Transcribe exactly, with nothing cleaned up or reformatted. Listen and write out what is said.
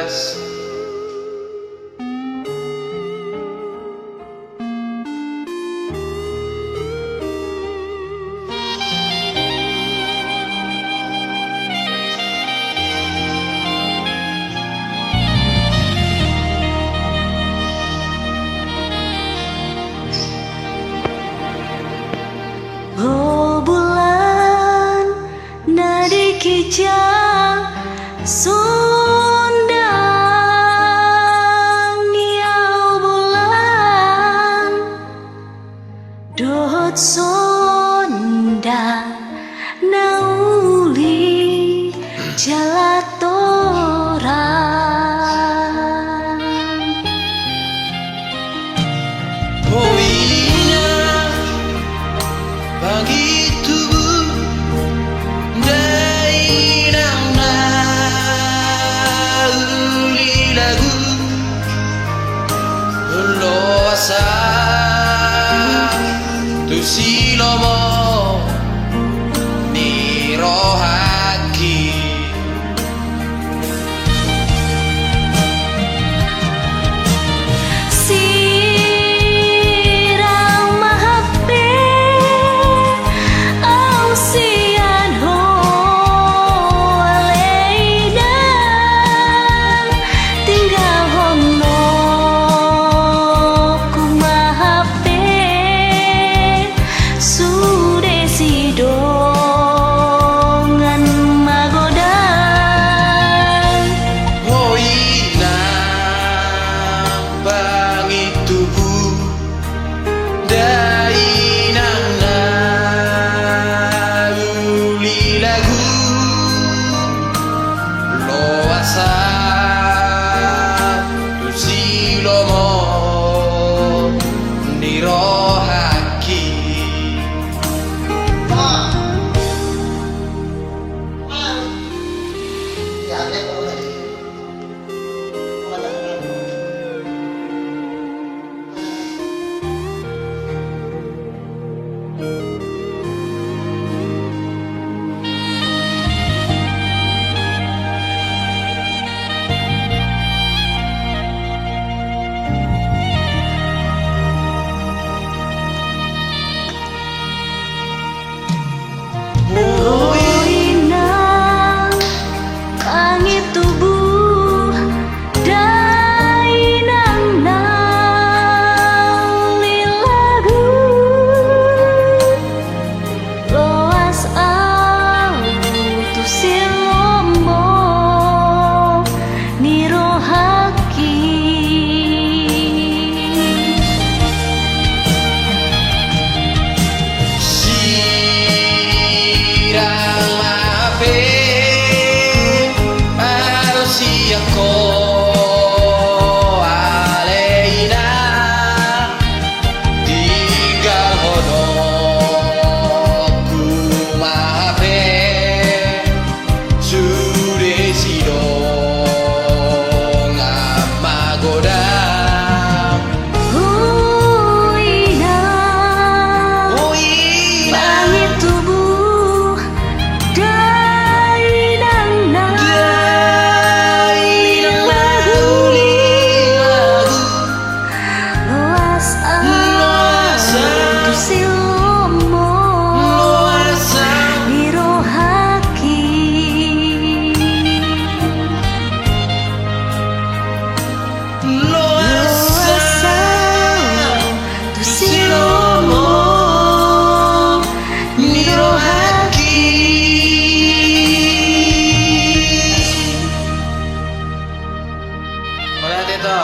O bulan na di ginjang sondang, ia o bulan dohot sondang na uli jala torang. O inang, pangintubu, dainang na uli lagu, loas au tu silomo ni rohangki. Sirang ma hape au sian ho ale inang, tinggalhononku ma hape sude sidongan magodang. O inang, pangintubu, dainang na uli lagu, loas au tu silomo ni rohangki. O inang, pangintubu, dainang na uli lagu, loas au tu silomo ni rohangki. Sirang ma hape au sian ho ale inang, tinggalhononku ma hape sude sidongan magodang. O inang, o inang, pangintubu, dainang na, dainang na uli lagu, loas au, loas au tu silomo, loas au ni rohangki. Loas au tu silomo ni rohangki. Mauliate, Tito.